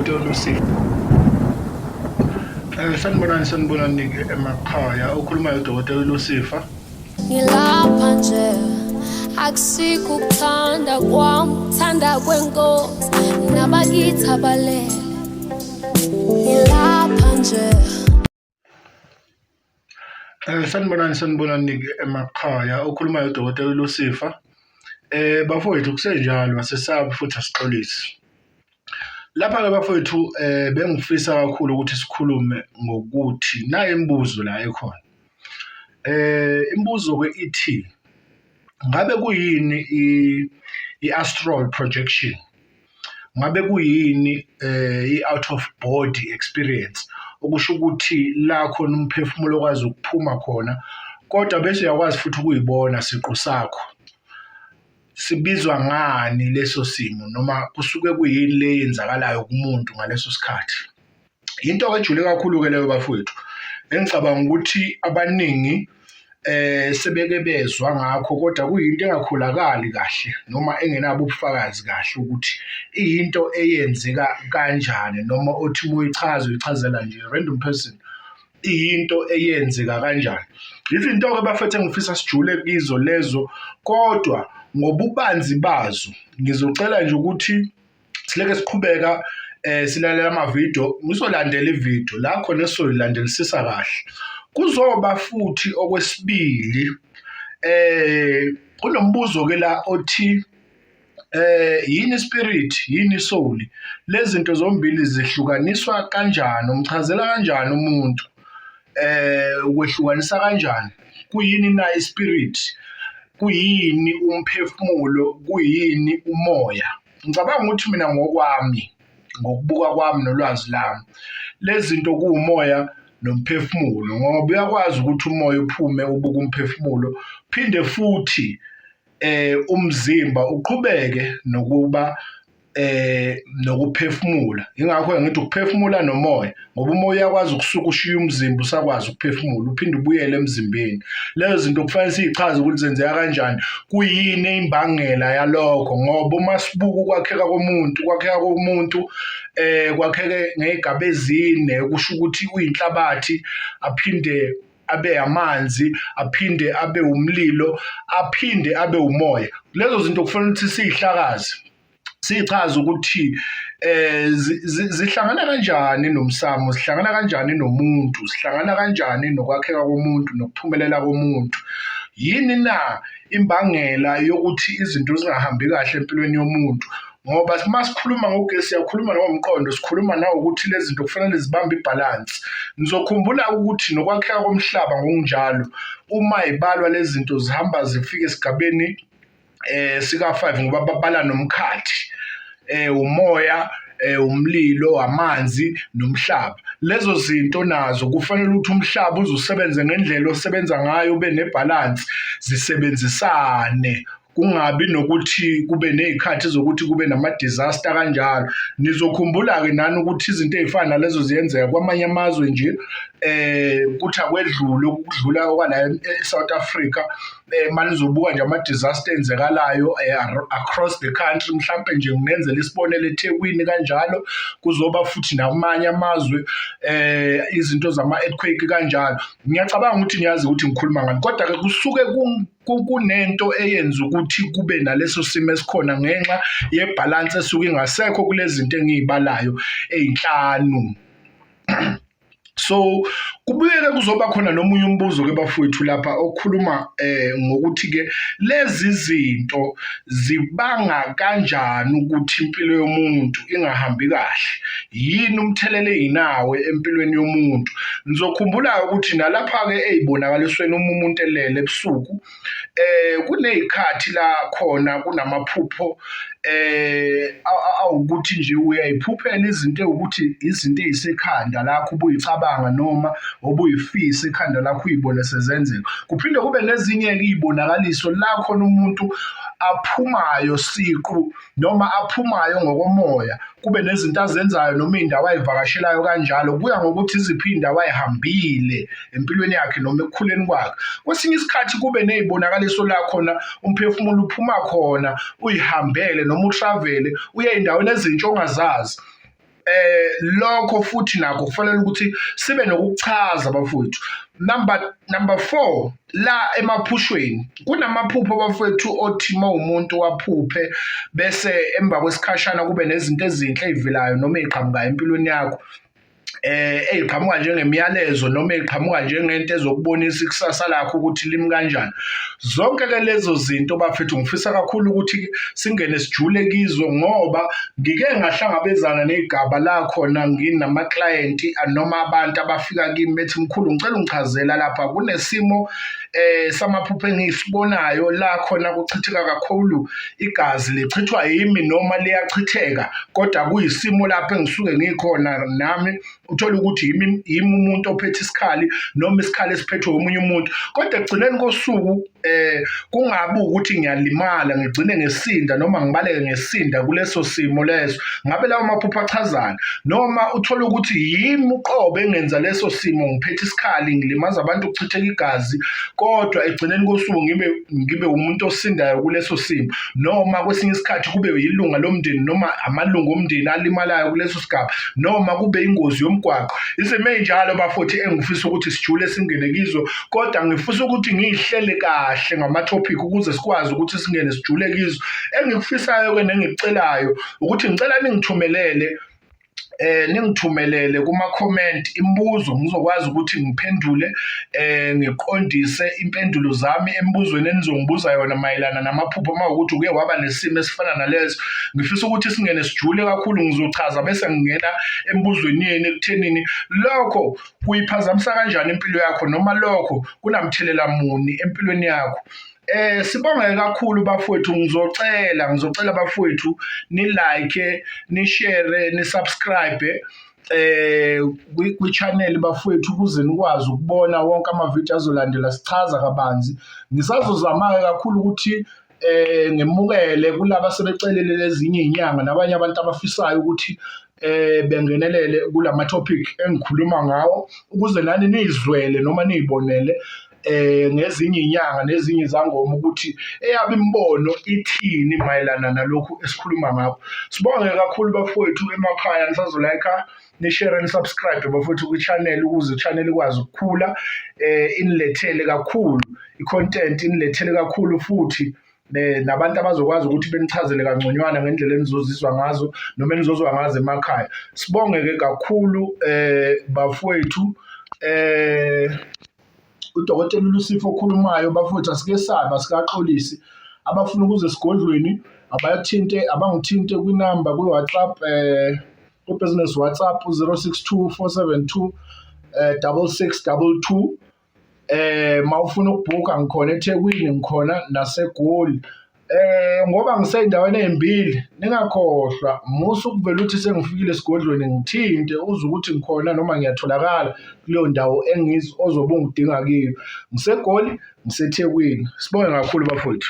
Udokotela Lusifa. Sanibonani, sanibonani-ke emakhaya. Okhulumayo udokotela Lusifa. Ngilapha nje akusikho ukuthanda kwami, thanda kwenkosi nabakithi abalele. Ngilapha nje. Sanibonani, sanibonani-ke emakhaya. Okhulumayo udokotela Lusifa. Bafowethu, kusenjalo, asisabi futhi asixolisi. Lapha-ke bafowethu, bengifisa kakhulu ukuthi sikhulume ngokuthi nayi imibuzo la ekhona. Imibuzo-ke ithi, ngabe kuyini i-astral projection? Ngabe kuyini i-out of body experience? Okusho ukuthi la khona umphefumulo okwazi ukuphuma khona, kodwa bese uyakwazi futhi ukuyibona siqu sakho. Sibizwa ngani leso simo noma kusuke kuyini le eyenzakalayo kumuntu ngaleso sikhathi? Into ejule kakhulu-ke leyo bafowethu, engicabanga ukuthi abaningi sebeke bezwa ngakho kodwa kuyinto engakholakali kahle noma engenabo ubufakazi kahle ukuthi iyinto eyenzeka kanjani noma othi uma uyichaza uyichazela nje random person iyinto eyenzeka kanjani. Izinto-ke bafethu engifisa sijule kizo lezo kodwa ngobubanzi bazo ngizocela nje ukuthi sileke siqhubeka silalela amavidiyo, ngizolandela ividiyo la khona esizoyilandelisisa kahle. Kuzoba futhi okwesibili kunombuzo-ke la othi yini spirit, yini soul? Lezi zinto zombili zihlukaniswa kanjani? Umchazela kanjani umuntu? Ukwehlukanisa kanjani? Kuyini na ispirit? Kuyini umphefumulo? Kuyini umoya? Ngicabanga ukuthi mina ngokwami, ngokubuka kwami nolwazi lami, lezi zinto kuwumoya nomphefumulo ngoba uyakwazi ukuthi umoya uphume ubuke umphefumulo, phinde futhi umzimba uqhubeke nokuba nokuphefumula. Yingakho-ke ngithi ukuphefumula nomoya ngoba umoya uyakwazi ukusuka ushiye umzimba usakwazi ukuphefumula uphinde ubuyele emzimbeni. Lezo zinto kufanele siyichaze ukuthi zenzeka kanjani, kuyini imbangela yalokho ngoba uma sibuka ukwakheka komuntu, ukwakheka komuntu kwakheke ngey'gaba ezine, kusho ukuthi uyinhlabathi aphinde abe amanzi, aphinde abe umlilo, aphinde abe umoya. Lezo zinto kufanele ukuthi siyihlakaze, sichaze ukuthi zihlangana kanjani nomsamo, zihlangana kanjani nomuntu, zihlangana kanjani nokwakheka komuntu nokuphumelela komuntu. Yini na imbangela yokuthi izinto zingahambi kahle empilweni yomuntu? Ngoba uma sikhuluma ngogesi siyakhuluma nangomqondo, sikhuluma nangokuthi lezi zinto kufanele zibambe ibhalansi. Nizokhumbula ukuthi nokwakheka komhlaba ngokunjalo, uma ibalwa lezi zinto zihamba zifike esigabeni sika-5 ngoba babala nomkhathi, umoya, umlilo, amanzi nomhlaba. Lezo zinto nazo kufanele ukuthi umhlaba uze usebenze ngendlela osebenza ngayo ube nebhalansi, zisebenzisane kungabi nokuthi kube ney'khathi zokuthi kube nama-disaster kanjalo. Nizokhumbula-ke nani ukuthi izinto ey'fana nalezo ziyenzeka kwamanye amazwe nje kuthi akwedlule ukudlula okwala e-South Africa. Uma nizobuka nje ama-disaster enzekalayo across the country, mhlampe nje ngingenzela isibonelo eThekwini kanjalo, kuzoba futhi nakumanye amazwe izinto zama-earthquake kanjalo. Ngiyacabanga ukuthi niyazi ukuthi ngikhuluma ngani, kodwa-ke kusuke kunento eyenza ukuthi kube naleso simo esikhona ngenxa yebhalansi esuke ingasekho kulezi zinto engiyibalayo ey'nhlanu. So kubuyeke kuzoba khona nomunye umbuzo ke bafowethu lapha okhuluma ngokuthi ke lezi zinto zibanga kanjani ukuthi impilo yomuntu ingahambi kahle, yini umthelela eyinawo empilweni yomuntu. Nizokhumbula ukuthi nalapha ke eyibonakalisweni uma umuntu elele ebusuku kuney'khathi la khona kunamaphupho awukuthi nje uyayiphuphela izinto ewukuthi izinto ey'sekhanda lakho ubuyicabanga noma obuyifisa ekhanda lakho uyibone sezenzeka. Kuphinde kube nezinye-ke iy'bonakaliso la khona umuntu aphumayo siqu noma aphumayo ngokomoya, kube nezinto azenzayo noma iy'ndawo ay'vakashelayo kanjalo, kuya ngokuthi iziphi iy'ndawo ay'hambile empilweni yakhe noma ekukhuleni kwakhe. Kwesinye isikhathi kube ney'bonakaliso la khona umphefumulo uphuma khona uyihambele noma utravele uye ey'ndaweni ezintsha ongazazi. Lokho futhi nakho kufanele ukuthi sibe nokuchaza bafowethu. Number 4 la emaphushweni kunamaphupho bafowethu othi uma umuntu waphuphe bese emva kwesikhashana kube nezinto ezinhle ezivelayo noma eziqhamukayo empilweni yakho, eziqhamuka njengemiyalezo noma eziqhamuka njengento ezokubonisa ikusasa lakho ukuthi limi kanjani. Zonke ke lezo zinto bafethu ngifisa kakhulu ukuthi singene sijule kizo, ngoba ngike ngahlangabezana negaba la khona nginama-client noma abantu abafika kimi bethi, mkhulu ngicela ungichazela lapha kunesimo samaphupho engisibonayo la khona kuchitheka kakhulu igazi, lichithwa yimi noma liyachitheka, kodwa kuyisimo lapho engisuke ngikhona nami, uthola ukuthi yimi umuntu ophethe isikhali noma isikhali esiphethwe omunye umuntu, kodwa ekugcineni kosuku kungabi ukuthi ngiyalimala, ngigcine ngesinda noma ngibaleke ngesinda kuleso simo leso. Ngabe lawo maphupho achazani? Noma uthola ukuthi yimi uqobo engenza leso simo, ngiphethe isikhali ngilimaza abantu, kuchitheka igazi, kodwa ekugcineni kosuku ngibe umuntu osindayo kuleso simo. Noma kwesinye isikhathi kube yilunga lomndeni noma amalungu omndeni alimalayo kuleso sigaba, noma kube ingozi yomgwaqo. Izimo ey'njalo bafowethu engifisa ukuthi sijule singene kizo, kodwa ngifisa ukuthi ngiyihlele kahle ngama-topic ukuze sikwazi ukuthi singene sijule kizo. Engikufisayo-ke nengikucelayo ukuthi ngicela ningithumelele ningithumelele kuma comment imibuzo, ngizokwazi ukuthi ngiphendule, ngiqondise impendulo zami emibuzweni enizongibuza yona mayelana namaphupho. Uma ukuthi uke waba nesimo esifana naleso, ngifisa ukuthi singene sijule kakhulu, ngizochaza bese ngingena embuzweni yenu ekuthenini lokho kuyiphazamisa kanjani impilo yakho noma lokho kunamthelela muni empilweni yakho. Sibonge kakhulu bafowethu, ngizocela bafowethu ni like, ni share, ni subscribe kwi-channel bafowethu, ukuze nikwazi ukubona wonke amavidiyo azolandela sichaza kabanzi. Ngisazozama-ke kakhulu ukuthi ngemukele kulaba sebecelele ezinye iy'nyanga nabanye abantu abafisayo ukuthi bengenelele kulama topic engikhuluma ngawo, ukuze nani niyizwele noma niyibonele ngezinye inyanga nezinye izangoma ukuthi eyabo imibono ithini mayelana nalokhu esikhuluma ngakho. Sibonge kakhulu bafowethu emakhaya, nisazo-like, ni-share, ni-subscribe bafowethu kwi-channel ukuze i-channel ikwazi ukukhula, inilethele kakhulu i-content, inilethele kakhulu futhi nabantu abazokwazi ukuthi benichazele kangconywana ngendlela enizozizwa ngazo noma enizozwa ngazo emakhaya. Sibonge-ke kakhulu bafowethu. Udokotela uLusifa okhulumayo bafowethu, asikesabi, asikaxolisi. Abafuna ukuza esigodlweni abathinte, abangithinte kwinamba kwi-WhatsApp, ku-business WhatsApp 062 472 6622. Mawufuna ukubhuka ngikhona eThekwini, ngikhona naseGoli. Ngoba ngisey'ndaweni ey'mbili, ningakhohlwa, musa ukuvele uthi sengifikile esigodlweni ngithinte uzwe ukuthi ngikhona noma ngiyatholakala kuleyo ndawo ozobe ungidinga kiyo. NgiseGoli, ngiseThekwini. Sibonge kakhulu bafowethu.